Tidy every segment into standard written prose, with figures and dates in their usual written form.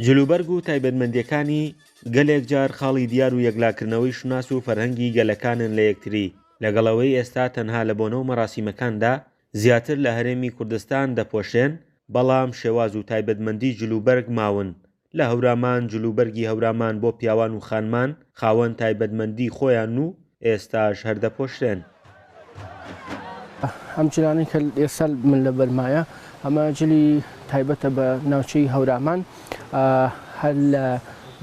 جلوبەرگ و تایبەتمەندییەکانی گەلێک جار خاڵی دیار و یەکلاکردنەوەی شوناس و فەرهەنگی گەلەکانن لە یەکتری، لەگەڵ ئەوەی ئێستا تەنها لە بۆنە و مەراسیمەکاندا زیاتر لە هەرێمی کوردستان دەپۆشرێن، بەڵام شێواز و تایبەتمەندی جلوبەرگ ماون. لە هەورامان جلوبەرگی هەورامان بۆ پیاوان و خانمان خاوەن تایبەتمەندی خۆیانن و ئێستاش هەر دەپۆشرێن. ئەم جلانەی کە ئێستا من لەبەرمایە ئەمە جلی تایبەتە بە ناوچەی هەورامان هەر لە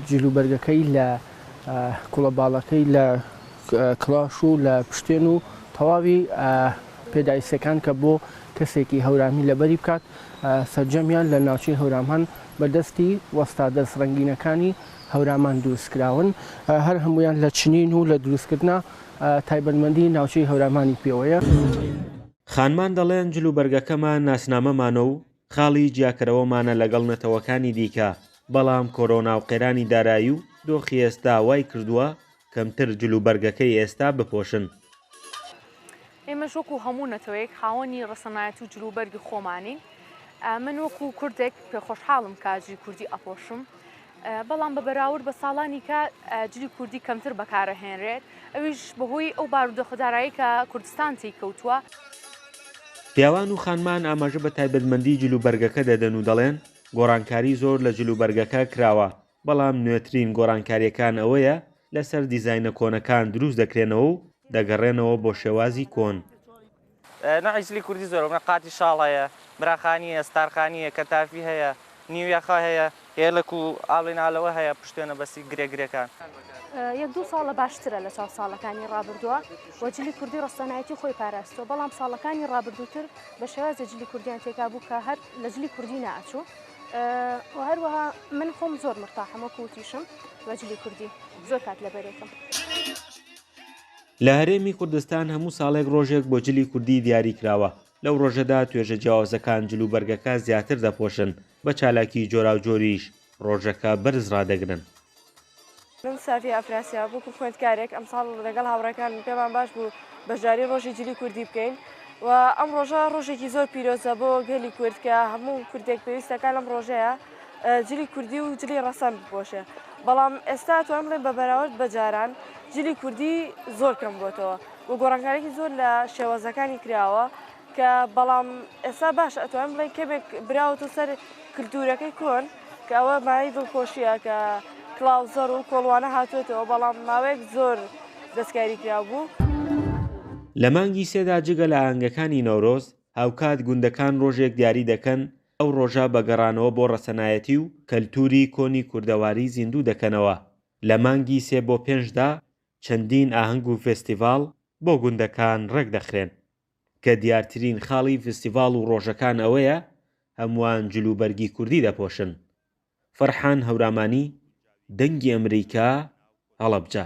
جلوبەرگەکەی لە کوڵەباڵەکەی لە کڵاش و لە پشتێن و تەواوی پێداویستیەکان کە بۆ کەسێکی هەورامی لەبەری بکات سەرجەمیان لە ناوچەی هەورامان بە دەستی وەستا دەست ڕەنگینەکانی هەورامان دروستکراون هەر هەموویان لە چنین و لە دروستکردنا تایبەتمەندی ناوچەی هەورامانی پێوەیە. خانمان دەڵێن جلوبەرگەکەمان ناسنامەمانە و خاڵی جیاکەرەوەمانە لەگەڵ نەتەوەکانی دیکە، بەڵام کۆرۆنا و قەیرانی دارایی و دۆخی ئێستا وای کردووە کەمتر جلوبەرگەکەی ئێستا بپۆشن. ئێمەش وەکو هەموو نەتەوەیەک خاوەنی ڕەسەنایەتی و جلوبەرگی خۆمانین. من وەکو کوردێک پێخۆشحاڵم کە جلی کوردی ئەپۆشم. بەڵام بە بەراورد بە ساڵانی کە جلی کوردی کەمتر بەکارەهێنرێت ئەویش بەهۆی ئەو بارودۆخە دارایی کە کوردستان تێی کەوتووە. پیاوان و خانمان ئاماژە بە تایبەتمەندی جلوبەرگەکە دەدەن و دەڵێن، گۆڕانکاری زۆر لە جلوبەرگەکە کراوە، بەڵام نوێترین گۆڕانکارییەکان ئەوەیە لەسەر دیزاینە کۆنەکان دروست دەکرێنەوە و دەگەڕێنەوە بۆ شێوازی کۆن. نەوعی جلی کوردی زۆرە وەک قاتی شاڵ هەیە، مراخانی هەیە، ستارخانی هەیە، کەتافی هەیە، نیو یەخە هەیە، هێلەک و ئاڵی نالەوە هەیە، پشتێنە بەسی گرێ گرێکان. یەک دوو ساڵە باشترە لە چاو ساڵەکانی ڕابردووە و جلی کوردی ڕەسەنایەتی خۆی پاراستووە، بەڵام ساڵەکانی ڕابردووتر بە شێوازێ جلی کوردیان تێکا بوو کە هەر لە جلی کوردی نائەچوو و هەروەها من خۆم زۆر مرتاحم وەکو وتیشم بە جلی کوردی زۆر کات لەبەرێکم. لە هەرێمی کوردستان هەموو ساڵێک ڕۆژێک بۆ جلی کوردی دیاری کراوە، لەو ڕۆژەدا توێژە جیاوازەکان جلوبەرگەکە زیاتر دەپۆشن، بە چالاکی جۆراوجۆریش ڕۆژەکە بەرز ڕادەگرن. من سافیە ئەفراسیاب وەکو خوێندکارێک ئەمساڵ لەگەڵ هاوڕێکانم پێمان باش بوو بەشداری ڕۆژی جلی کوردی بکەین و ئەم ڕۆژە ڕۆژێکی زۆر پیرۆزە بۆ گەلی کورد کە هەموو کوردێک پێویستەکە لەم ڕۆژەیە جلی کوردی و جلی ڕەسەن بپۆشێ بەڵام ئێستا توانم بڵێم بە بەراورد بە جاران جلی کوردی زۆر کەم بۆتەوە و گۆڕانکاریی زۆر لە شێوازەکانی کراوە کە بەڵام ئێستا باش ئەتوانم بڵێن کەمێک براوەتەوە سەر کللتورەکەی کۆن کە ئەوە مایەی دڵخۆشیە کە کڵاو زەڕ و کۆڵوانە هاتوێتەوە بەڵام ماوەیەک زۆر دەستکاری کرابوو. لە مانگی سێدا جگە لە ئاهەنگەکانی نەورۆز، هاوکات گوندەکان ڕۆژێک دیاری دەکەن ئەو ڕۆژە بە گەڕانەوە بۆ ڕەسەنایەتی و کەلتووری کۆنی کوردەواری زیندوو دەکەنەوە، لە مانگی سێ بۆ پێنجدا چەندین ئاهەنگ و فێستیڤاڵ بۆ گوندەکان ڕێکدەخرێن، کە دیارترین خاڵی فستیڤاڵ و ڕۆژەکان ئەوەیە هەمووان جلوبەرگی کوردی دەپۆشن. فەرحان هەورامانی، دەنگی ئەمریکا، هەڵەبجە.